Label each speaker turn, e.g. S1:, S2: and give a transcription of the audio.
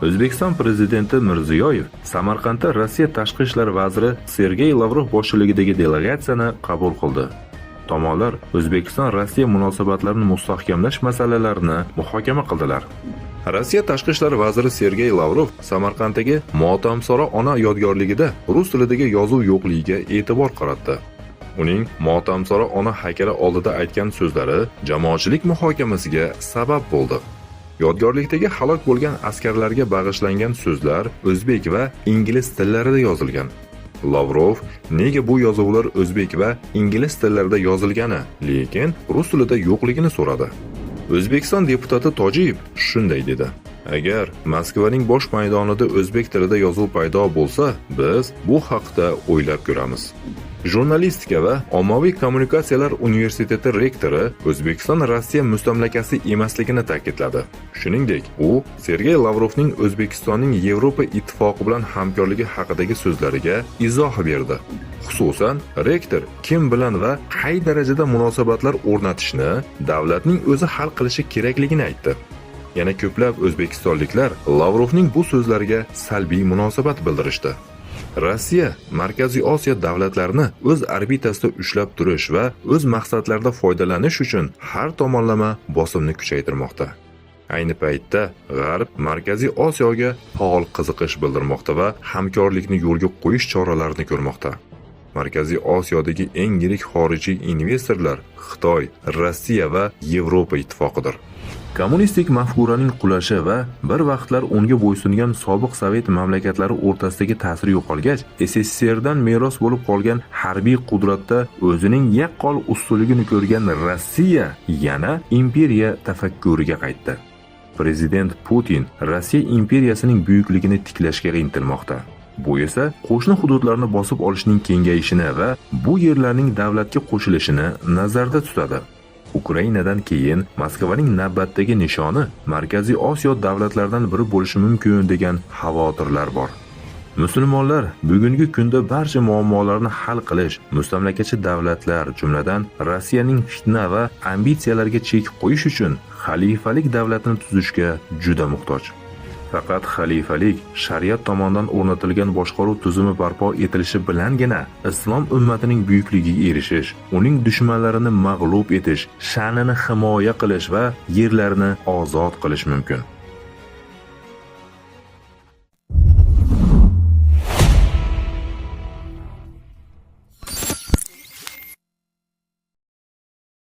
S1: O'zbekiston prezidenti Mirziyoyev Samarqandda Rossiya tashqi ishlar vaziri Sergey Lavrov boshchiligidagi delegatsiyani qabul qildi. Tomonlar O'zbekiston-Rossiya munosabatlarini mustahkamlash masalalarini muhokama qildilar. Rossiya tashqi ishlar vaziri Sergey Lavrov Samarqanddagi Motamsaro ona yodgorligida rus tilidagi yozuv yo'qligiga e'tibor qaratdi. Uning Motamsaro ona haykali oldida aytgan so'zlari jamoatchilik muhokamasiga sabab bo'ldi. Yodgorlikdagi halok bo'lgan askarlarga bag'ishlangan so'zlar o'zbek va ingliz tillarida yozilgan. Lavrov nega bu yozuvlar o'zbek va ingliz tillarida yozilgani, lekin rus tilida yo'qligini so'radi. O'zbekiston deputati Tojiyev shunday dedi: Agar Moskvaning bosh maydonida o'zbek tilida yozuv paydo bo'lsa, biz bu haqda o'ylab ko'ramiz. Jurnalistika va ommaviy kommunikatsiyalar universiteti rektori O'zbekiston Rossiya mustamlakasi emasligini ta'kidladi. Shuningdek, u Sergey Lavrovning O'zbekistonning Yevropa Ittifoqi bilan hamkorligi haqidagi so'zlariga izoh berdi. Xususan, rektor kim bilan va qay darajada munosabatlar o'rnatishni davlatning o'zi hal qilishi kerakligini aytdi. Yana ko'plab o'zbekistonliklar Lavrovning bu so'zlariga salbiy munosabat bildirishdi. Rossiya Markaziy Osiyo davlatlarini o'z orbitasida ushlab turish va o'z maqsadlarida foydalanish uchun har tomonlama bosimni kuchaytirmoqda. Ayni paytda G'arb Markaziy Osiyoga faol qiziqish bildirmoqda va hamkorlikni yo'lga qo'yish choralarini ko'rmoqda. Markaziy Osiyodagi eng yirik xorijiy investorlar Xitoy, Rossiya va Yevropa Ittifoqidir. Kommunistik mafkuraning qulashi va bir vaqtlar unga bo'ysungan sobiq sovet mamlakatlari o'rtasidagi ta'sir yo'qolgach, SSSRdan meros bo'lib qolgan harbiy qudratda o'zining yaqqol ustunligini ko'rgan Rossiya yana imperiya tafakkuriga qaytdi. Prezident Putin Rossiya imperiyasining buyukligini tiklashga intilmoqda. Bu esa qo'shni hududlarni bosib olishning kengayishini va bu yerlarning davlatga qo'shilishini nazarda tutadi. Ukrainadan keyin Moskvaning navbatdagi nishoni Markaziy Osiyo davlatlaridan biri bo'lishi mumkin degan xavotirlar bor. Musulmonlar bugungi kunda barcha muammolarni hal qilish, mustamlakachi davlatlar, jumladan Rossiyaning fitna va ambitsiyalariga chek qo'yish uchun xalifalik davlatini tuzishga juda muhtoj. Faqat xalifalik shariat tomonidan o'rnatilgan boshqaruv tuzumi barpo etilishi bilangina islom ummatining buyukligiga erishish, uning dushmanlarini mag'lub etish, sha'nini himoya qilish va yerlarini ozod qilish mumkin.